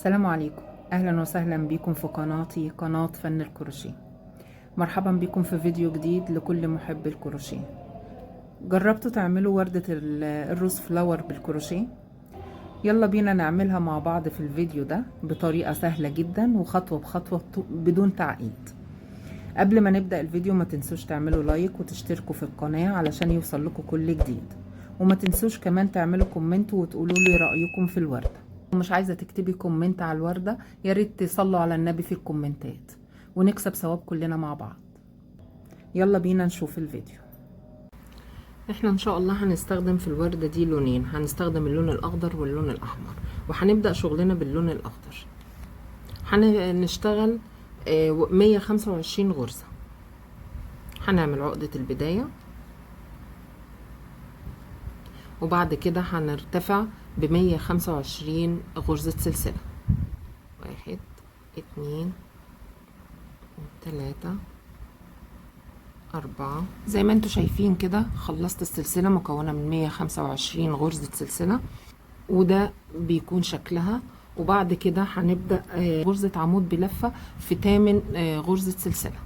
السلام عليكم، اهلا وسهلا بكم في قناتي، قناة فن الكروشيه. مرحبا بكم في فيديو جديد لكل محب الكروشيه. جربتوا تعملوا وردة ال rose flower بالكروشيه؟ يلا بينا نعملها مع بعض في الفيديو ده بطريقة سهلة جدا وخطوة بخطوة بدون تعقيد. قبل ما نبدأ الفيديو ما تنسوش تعملوا like وتشتركوا في القناة علشان يوصل لكم كل جديد، وما تنسوش كمان تعملوا comment وتقولوا لي رأيكم في الوردة. مش عايزة تكتبي comment على الوردة، يا ريت تصلوا على النبي في الكومنتات ونكسب ثواب كلنا مع بعض. يلا بينا نشوف الفيديو. احنا ان شاء الله هنستخدم في الوردة دي لونين، هنستخدم اللون الاخضر واللون الاحمر، وهنبدأ شغلنا باللون الاخضر. هنشتغل 125 غرزة. هنعمل عقدة البداية، وبعد كده هنرتفع ب125 غرزة سلسلة. 1 2 3 4. زي ما انتوا شايفين كده خلصت السلسلة مكونة من 125 غرزة سلسلة، وده بيكون شكلها. وبعد كده هنبدأ غرزة عمود بلفة في 8 غرزة سلسلة.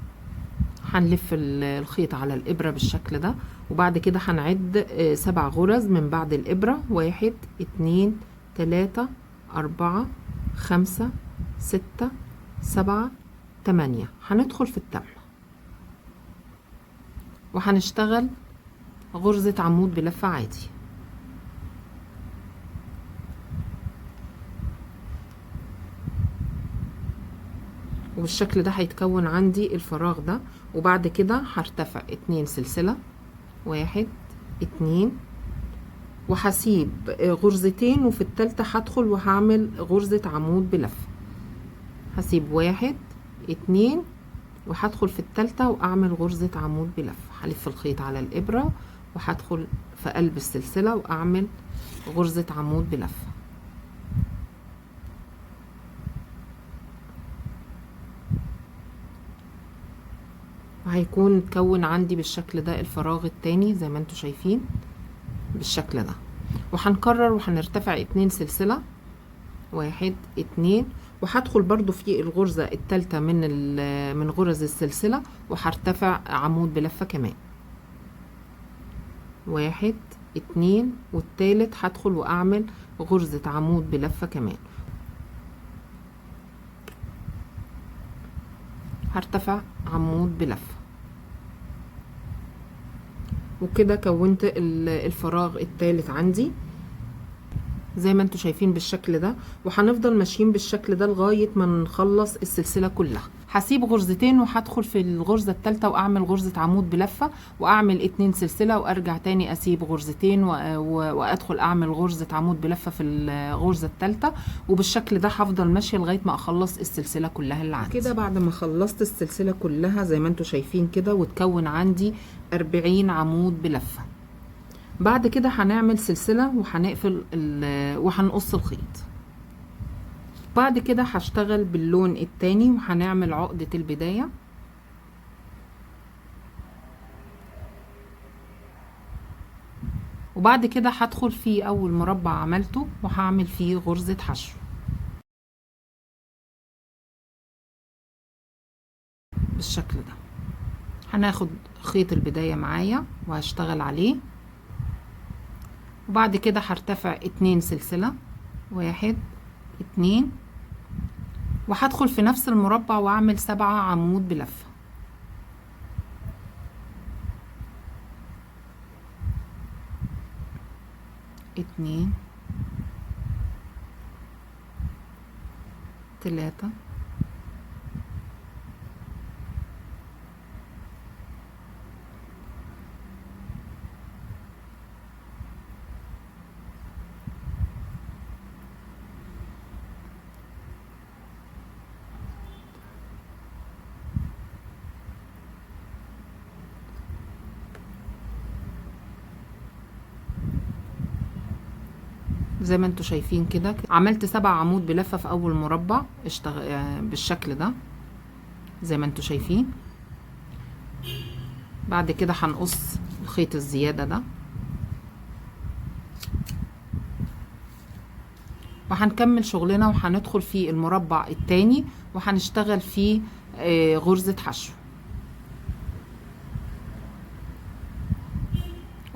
هنلف الخيط على الإبرة بالشكل ده، وبعد كده هنعد 7 غرز من بعد الإبرة. 1 2 3 4 5 6 7 8. هندخل في التامنة وهنشتغل غرزة عمود بلفة عادي. وبالشكل ده هيتكون عندي الفراغ ده. وبعد كده هرتفع 2 سلسلة، 1 2، وهسيب غرزتين، وفي التالتة هدخل وهعمل غرزة عمود بلفة. هسيب 1 2 وهدخل في التالتة واعمل غرزة عمود بلفة. هلف الخيط على الابرة وهدخل في قلب السلسلة واعمل غرزة عمود بلفة. وهيكون اتكون عندي بالشكل ده الفراغ التاني زي ما انتوا شايفين بالشكل ده. وهنكرر وهنرتفع 2 سلسلة، 1 2، وهدخل برضو في الغرزة التالتة من غرز السلسلة، وهرتفع عمود بلفة كمان. 1 2، والتالت هدخل واعمل غرزة عمود بلفة كمان. هرتفع عمود بلفة. وكده كونت الفراغ التالت عندي زي ما انتوا شايفين بالشكل ده. وهنفضل ماشيين بالشكل ده لغاية ما نخلص السلسلة كلها. هسيب غرزتين وهدخل في الغرزة التالتة واعمل غرزة عمود بلفة، واعمل 2 سلسلة، وارجع تاني اسيب غرزتين وادخل اعمل غرزة عمود بلفة في الغرزة التالتة. وبالشكل ده هفضل ماشية لغاية ما اخلص السلسلة كلها اللي عندي. كده بعد ما خلصت السلسلة كلها زي ما انتوا شايفين كده، وتكون عندي 40 عمود بلفة. بعد كده هنعمل سلسلة وهنقفل وهنقص الخيط. بعد كده هشتغل باللون التاني وهنعمل عقدة البداية. وبعد كده هدخل في اول مربع عملته وهعمل فيه غرزة حشو بالشكل ده. هناخد خيط البداية معايا وهشتغل عليه. وبعد كده هرتفع 2 سلسلة، 1 2، وهدخل في نفس المربع واعمل 7 عمود بلفة. 2 3 زي ما انتوا شايفين كده عملت 7 عمود بلفة في اول مربع بالشكل ده زي ما انتوا شايفين. بعد كده هنقص الخيط الزيادة ده. وهنكمل شغلنا وهندخل في المربع التاني وهنشتغل فيه غرزة حشو.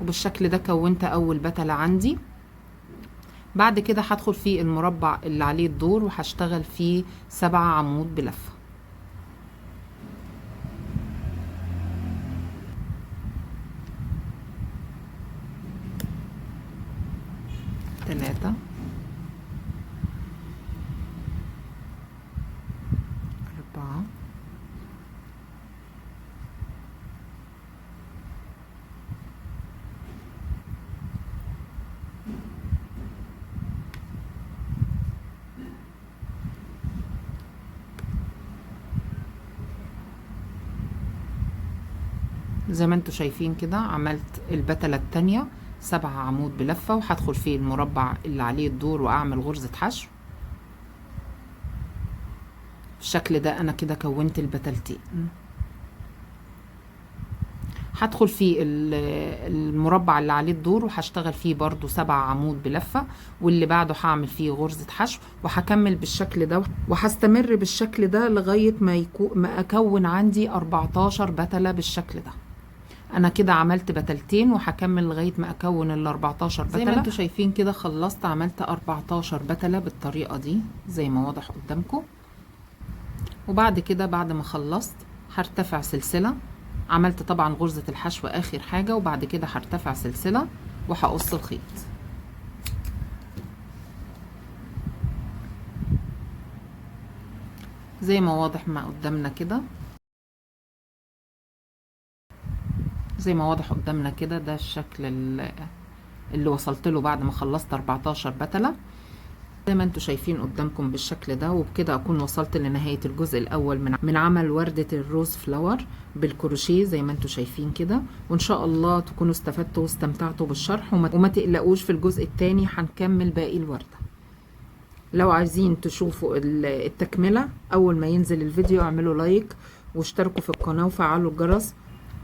وبالشكل ده كونت اول بتلة عندي. بعد كده هدخل في المربع اللي عليه الدور وهشتغل فيه 7 عمود بلفة. 3 4 زي ما انتوا شايفين كده عملت البتلة التانية 7 عمود بلفة، وهدخل في المربع اللي عليه الدور واعمل غرزة حشو. بالشكل ده انا كده كونت البتلتين. هدخل في المربع اللي عليه الدور وهشتغل فيه برضو 7 عمود بلفة، واللي بعده هعمل فيه غرزة حشو، وهكمل بالشكل ده وهستمر بالشكل ده لغاية ما اكون عندي 14 بتلة بالشكل ده. انا كده عملت بتلتين وهكمل لغاية ما اكون ال 14 بتلة. زي ما انتوا شايفين كده خلصت، عملت 14 بتلة بالطريقة دي زي ما واضح قدامكم. وبعد كده بعد ما خلصت هرتفع سلسلة، عملت طبعا غرزة الحشو اخر حاجة، وبعد كده هرتفع سلسلة وهقص الخيط. زي ما واضح ما قدامنا كده، زي ما واضح قدامنا كده ده الشكل اللي وصلت له بعد ما خلصت 14 بتلة زي ما انتوا شايفين قدامكم بالشكل ده. وبكده اكون وصلت لنهاية الجزء الاول من عمل وردة ال rose flower بالكروشيه زي ما انتوا شايفين كده. وان شاء الله تكونوا استفدتوا واستمتعتوا بالشرح، وما تقلقوش في الجزء الثاني هنكمل باقي الوردة. لو عايزين تشوفوا التكملة اول ما ينزل الفيديو اعملوا like واشتركوا في القناة وفعلوا الجرس،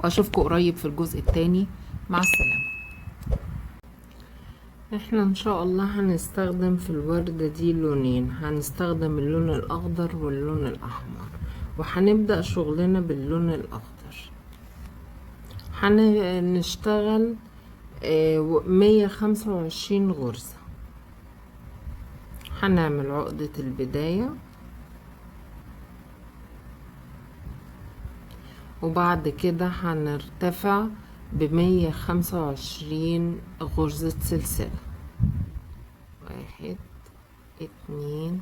واشوفكم قريب في الجزء الثاني. مع السلامة. احنا ان شاء الله هنستخدم في الوردة دي لونين، هنستخدم اللون الاخضر واللون الاحمر، وهنبدأ شغلنا باللون الاخضر. هنشتغل 125 غرزة. هنعمل عقدة البداية، وبعد كده هنرتفع ب125 غرزة سلسلة. 1 2